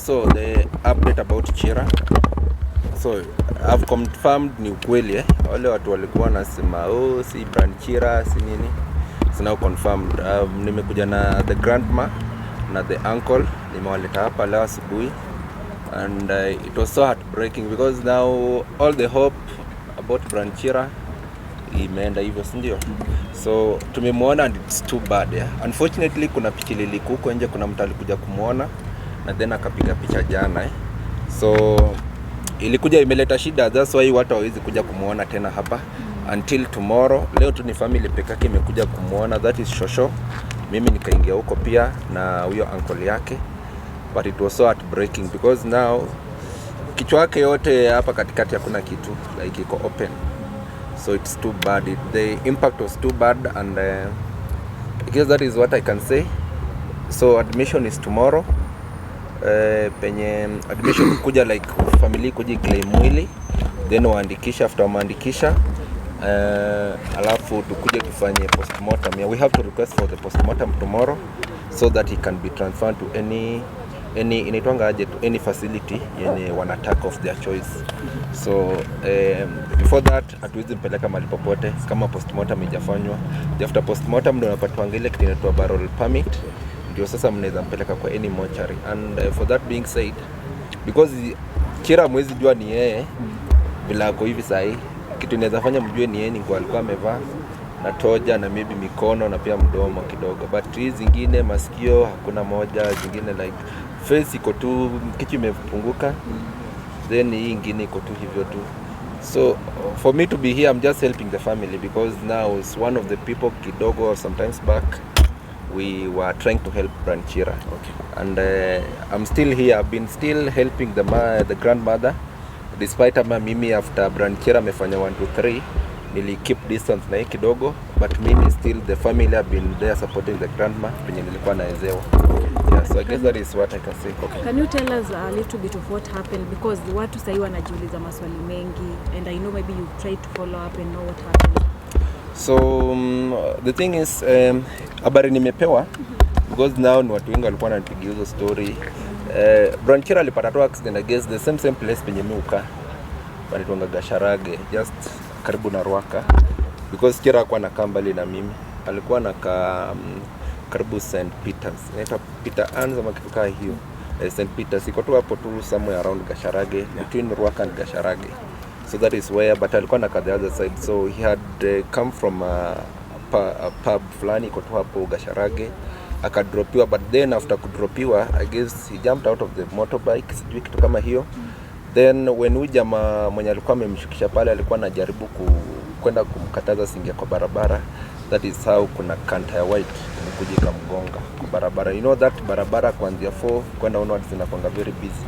So the update about Chira. So I've confirmed ni ukweli, eh. Wale watu walikuwa wanasema, "Oh, si Brian Chira, si nini." It's now confirmed. Nimekuja na the grandma na the uncle, nimewaleta hapa leo asubuhi and it was so heartbreaking because now all the hope about Brian Chira imeenda hivyo, si ndio? So tumemwona and it's too bad, yeah. Unfortunately kuna picha ilileak huko nje, kuna mtu alikuja kumwona na then akapiga picha jana, eh. So ilikuja imeleta shida, that's why watu hawawezi kuja kumwona tena hapa until tomorrow. Leo tu ni family peke yake imekuja kumwona, that is Shosho. Mimi nikaingia huko pia na huyo uncle yake, but it was so heartbreaking because now kichwa yake yote hapa katikati hakuna kitu, like iko open, so it's too bad. The impact was too bad and I guess that is what I can say. So admission is tomorrow, penye admission kuja, like family kuja claim mwili, then waandikisha. After wameandikisha, alafu tukuje tufanye postmortem. Yeah, we have to request for the postmortem tomorrow so that he can be transferred to any inaitwanga aje, to any facility yenye wanataka of their choice. So before that hatuwezi mpeleka mahali popote kama postmortem haijafanywa. After postmortem ndio unapatiwanga ile kitu inaitwa burial permit, ndio sasa mnaweza mpeleka kwa any mortuary. And for that being said, because Chira mwezi jua ni yeye vile ako hivi sahii, kitu inaweza fanya mjue ni yeye ni nguo alikuwa amevaa na toja na maybe mikono na pia mdomo kidogo, but hii zingine masikio hakuna moja, zingine like face iko tu, kichwa imepunguka, then hii ingine iko tu hivyo tu. So for me to be here, I'm just helping the family because now it's one of the people kidogo sometimes back we were trying to help Brian Chira. And I'm still here. I've been still helping the grandmother despite ama mimi after Brian Chira amefanya 1 2 3 nili keep distance na yeye kidogo, but mimi still, the family have been there supporting the grandma penye nilikuwa naezewa. Yeah, so I guess that is what I can say. Okay. Can you tell us a little bit of what happened? Because watu sahii wanajiuliza maswali mengi and I know maybe you've tried to follow up and know what happened. So the thing is, habari nimepewa, because now ni watu wengi walikuwa wananipigia hizo story. Brian Chira alipata tu accident, I guess the same place penye mi hukaa, panaitwanga Gacharage, just karibu na Ruaka, because Chira hakuwa anakaa mbali na mimi, alikuwa anakaa karibu St Peters, inaitwa Peter Anns ama kitu kaa hiyo. St Peters iko tu hapo tu somewhere around Gacharage, between Ruaka and Gacharage. So that is where, but alikuwa anakaa the other side. So he had come from a pub fulani iko tu hapo Gacharage, akadropiwa, but then after kudropiwa, I guess he jumped out of the motorbike, sijui kitu kama hiyo. Then when huyu jamaa mwenye alikuwa amemshukisha pale alikuwa anajaribu kwenda kumkataza singia kwa barabara, that is how kuna canter ya white ilikuja ikamgonga kwa barabara. You know that barabara kuanzia 4 kwenda onwards zinakwanga very busy,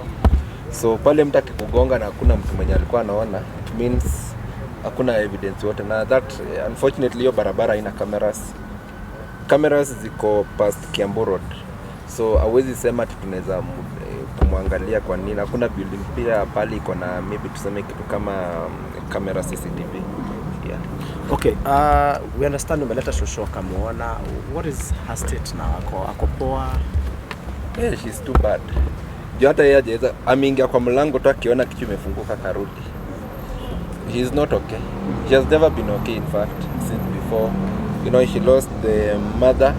so pale mtu akikugonga na hakuna mtu mwenye alikuwa anaona, it means hakuna evidence yote. Na that, unfortunately, hiyo barabara haina cameras. Cameras ziko past Kiambu Road, so hawezi sema ati tunaweza kumwangalia kwa nini. Hakuna building pia pale iko na maybe tuseme kitu kama camera CCTV, yeah. Okay, we understand umeleta shosho akamuona. What is her state now? Ako poa? Yeah, she's too bad. Juu hata yeye hajaweza, ameingia kwa mlango tu akiona kitu imefunguka karudi. He is not okay. She has never been okay, in fact, since before. She lost the mother,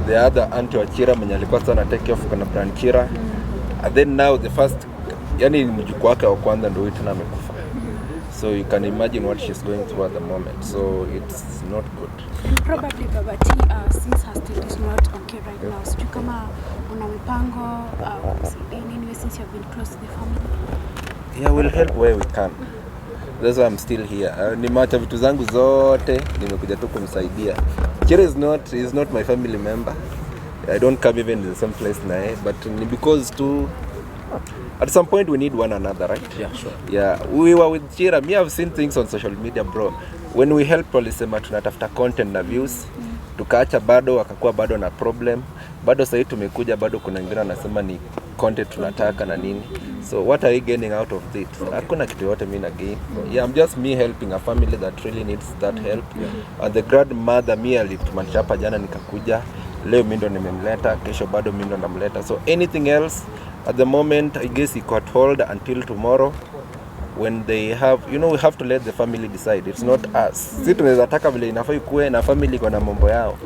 the other auntie wa Chira mwenye alikuwa sana take care of kuna Brian Chira. And then now the first, yani mjukuu wake wa kwanza ndio huyu tena amekufa. So you can imagine what she's going through at the moment. So it's not good. Probably, Baba T, since her state is not okay right now, sijui kama una mipango kumsaidia in any way since you have been close to the family. Yeah, we'll help where we can. That's why I'm still here. Nimeacha vitu zangu zote, nimekuja tu kumsaidia. Chira is not my family member. I don't come even in the same place na yeye, but ni because tu at some point we need one another, right? Yeah, sure. Yeah, we were with Chira. Me, I've seen things on social media, bro. When we help, walisema tunatafuta content na views. Tukaacha, bado wakakuwa bado na problem. Bado sahii tumekuja, bado kuna wengine wanasema ni content tunataka na nini. So what are we gaining out of it? Hakuna kitu yote mi na gain. Yeah, I'm just me helping a family that really needs that help. And the grandmother, mi alitumanisha hapa jana nikakuja. Leo mi ndo nimemleta, kesho bado mi ndo namleta. So anything else At the moment, I guess it got hold until tomorrow when they have, we have to let the family decide. It's not us. Si tunaweza taka vile inafaa ikuwe na family iko na mambo yao.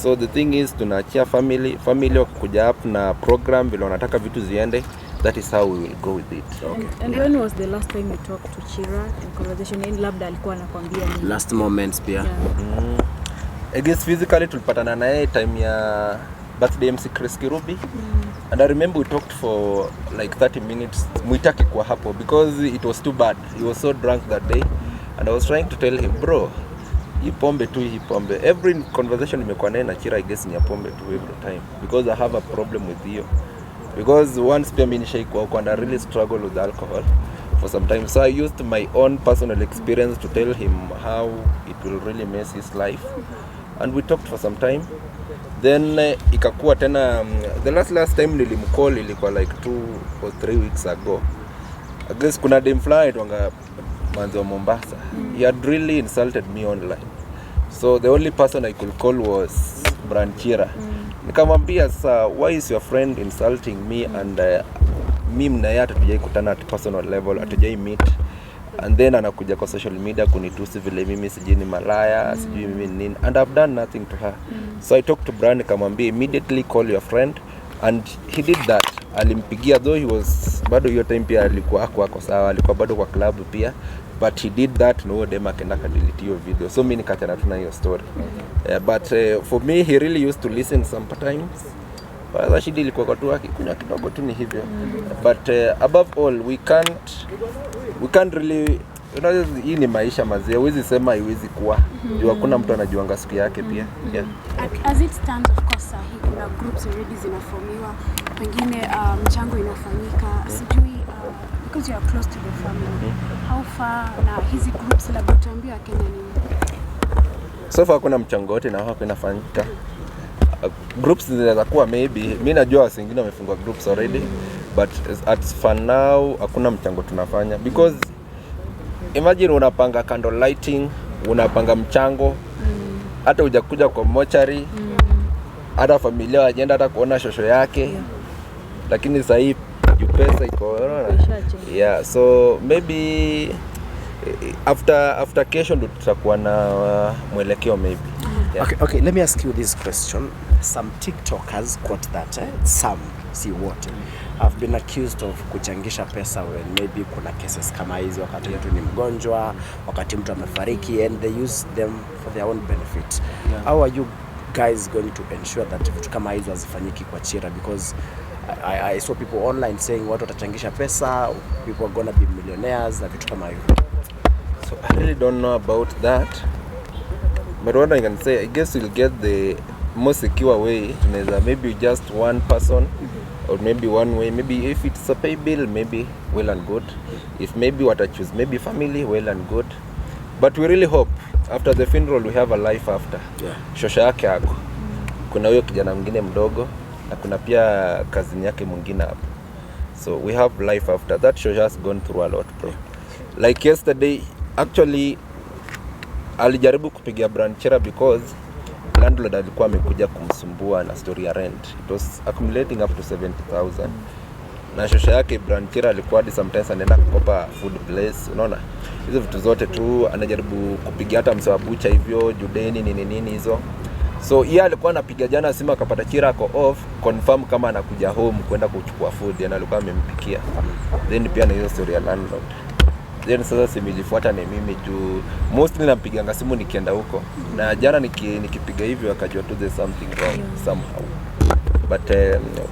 So the thing is tunaachia family, family wakikuja up na program vile wanataka vitu ziende, that is how we will go with it. And when was the last time you talked to Chira in conversation? Yani labda alikuwa anakwambia nini? Last moments pia. Yeah. I guess physically tulipatana naye time ya birthday MC Chris Kirubi. And I remember we talked for like 30 minutes mwitaki kwa hapo because it was too bad. He was so drunk that day and I was trying to tell him, bro, hii pombe tu, hii pombe. Every conversation nimekuwa naye na Chira, I guess ni ya pombe tu every time because I have a problem with hiyo. Because once pia mimi nishaikuwa huko and I really struggle with alcohol for some time. So I used my own personal experience to tell him how it will really mess his life. And we talked for some time. Then ikakuwa tena the last time nilimcall ilikuwa like 2 or 3 weeks ago. I guess kuna dem fulani aitwanga manzi wa Mombasa. He had really insulted me online. So the only person I could call was Branchira. Nikamwambia, sasa why is your friend insulting me and mi na yeye hatujai kutana at personal level, hatujai meet, and then anakuja kwa social media kunitusi vile mimi sijui ni malaya, sijui mimi ni nini, and I've done nothing to her. So I talked to Brian, nikamwambia immediately call your friend, and he did that. Alimpigia, though he was bado hiyo time pia alikuwa ako sawa, alikuwa bado kwa club pia, but he did that na huyo dem akaenda akadelete hiyo video, so mi nikachana tu na hiyo story. Yeah, but for me he really used to listen sometimes. Sasa shida ilikuwa kwa tu akikunywa kidogo tu ni hivyo. But above all, we can't really, hii ni maisha mazee, huwezi sema haiwezi kuwa juu hakuna mtu anajuanga siku yake pia, yeah. As it stands, of course, sahi kuna groups already zinaformiwa, pengine mchango inafanyika, sijui because you are close to the family, how far na hizi groups, labda utaambia Wakenya nini? So far hakuna mchango wote na hapo inafanyika. Groups zinaweza kuwa, maybe mi najua wasi wengine wamefungua groups already, but as for now hakuna mchango tunafanya because imagine unapanga candle lighting, unapanga mchango, hata hujakuja kwa mochari, hata familia wajaenda hata kuona shosho yake, lakini sahii juu pesa iko, unaona? Ishache. Yeah, so maybe after kesho ndo tutakuwa na mwelekeo maybe, yeah. Okay, let me ask you this question. Some TikTokers quote that, eh? Some, see what, have been accused of kuchangisha pesa when maybe kuna cases kama hizi, wakati mtu ni mgonjwa, wakati mtu amefariki, and they use them for their own benefit. How are you guys going to ensure that vitu kama hizo hazifanyiki kwa Chira? Because I saw people online saying watu watachangisha pesa, people are gonna be millionaires na vitu kama hivyo. So I really don't know about that. But what I can say, I guess we'll get the most secure way. Tunaweza maybe just one person or maybe one way. Maybe if it's a pay bill, maybe well and good. If maybe what I choose, maybe family, well and good. But we really hope after the funeral we have a life after. Shosha yake ako. Kuna huyo kijana mwingine mdogo na kuna pia cousin yake mwingine hapo. So we have life after that. Shosha has gone through a lot, bro. Like yesterday, actually alijaribu kupigia Branchera because landlord alikuwa amekuja kumsumbua na story ya rent. It was accumulating up to 70,000. Na shosha yake Branchera alikuwa hadi sometimes anaenda kukopa food place, unaona? Hizo vitu zote tu anajaribu kupigia hata mse wa bucha hivyo, juu deni nini nini hizo. So yeye alikuwa anapiga jana simu akapata Chira ako off, confirm kama anakuja home kwenda kuchukua food, yani alikuwa amempikia. Then pia na hiyo story ya landlord. Then sasa simu ilifuata ni mimi juu mostly nampiganga simu nikienda huko, na jana nikipiga hivyo akajua tu there's something wrong somehow, but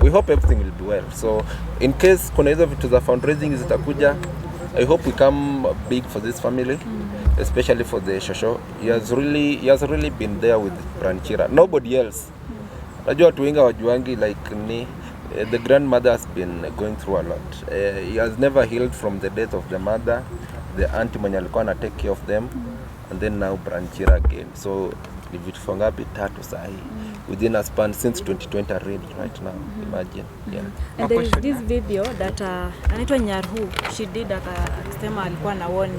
we hope everything will be well. So in case kuna hizo vitu za fundraising zitakuja, I hope we come big for this family, especially for the shosho. He has really been there with Branchira, nobody else. Najua watu wengi hawajuangi like ni the grandmother has been going through a lot. He has never healed from the death of the mother, the auntie mwenye alikuwa ana take care of them, and then now Branchira again. So ni vitu ngapi, tatu sahi within a span since 2020 already right now, imagine, yeah. And there is this video that anaitwa Nyarhu, she did akasema alikuwa na warn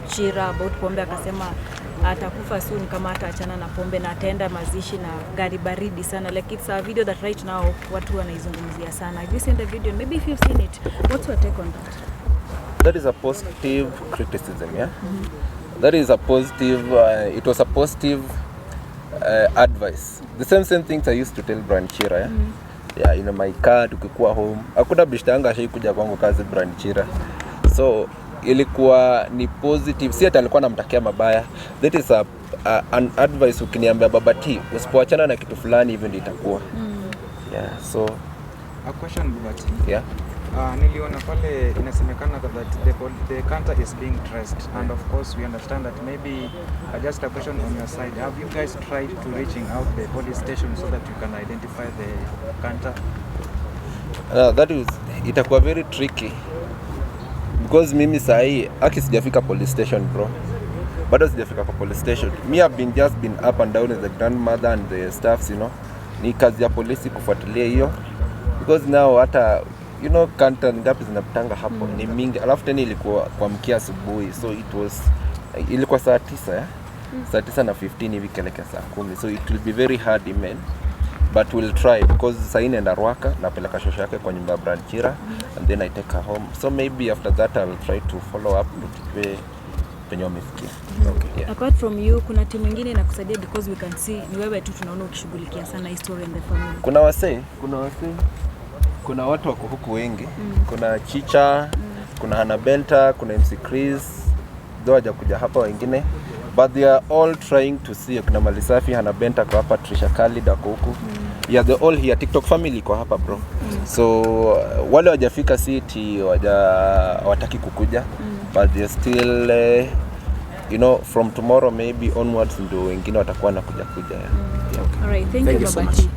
Chira about pombe, akasema Atakufa soon kama hataachana na pombe na ataenda mazishi na gari baridi sana. Like, it's a video that right now watu wanaizungumzia sana. Have you seen the video? Maybe if you've seen it, what's your take on that? That is a positive criticism, yeah. That is a positive it was a positive advice, the same things I used to tell Brian Chira, yeah. Yeah, in my car tukikuwa home, hakuna beshte yangu ashaikuja kwangu kazi Brian Chira. So ilikuwa ni positive, si ati alikuwa anamtakia mabaya. That is an advice. Ukiniambia, "Baba T, usipoachana na kitu fulani, hivyo ndio itakuwa." Yeah, so A question, Baba T. Yeah. Niliona pale inasemekana that the canter is being traced, and of course we understand that maybe just a question on your side, have you guys tried to reaching out the police station so that you can identify the canter? That is, itakuwa very tricky because mimi sahii aki sijafika police station, bro. Bado sijafika kwa police station. Me have been just been up and down with the grandmother and the staffs. Ni kazi ya polisi kufuatilia hiyo because now hata canter ngapi zinapitanga hapo? Ni mingi. Alafu tena ilikuwa kuamkia asubuhi, so it was ilikuwa saa 9, eh? Saa 9 na 15 hivi kelekea saa 10, so it will be very hard, man, but we'll try because sahii naenda Ruaka, napeleka shosho yake kwa nyumba ya Brian Chira and then I take her home. So maybe after that I'll try to follow up ndo tujue penye wamefikia. Okay. Yeah. Apart from you, kuna timu ingine inakusaidia? Because we can see ni wewe tu tunaona ukishughulikia sana hii story and the family. Kuna wasee, kuna watu wako huku wengi. Kuna Chicha, kuna Hanabenta, kuna MC Chris, though hajakuja hapa wengine, but they are all trying to see. Kuna Malisafi, Hanabenta kwa hapa, Trisha Khalid ako huku. Yeah, they all here. TikTok family iko hapa, bro. So wale wajafika city waja wataki kukuja, but they still from tomorrow maybe onwards ndio wengine watakuwa nakuja kuja, yeah. All right, thank Thank you, you so Baba much. T.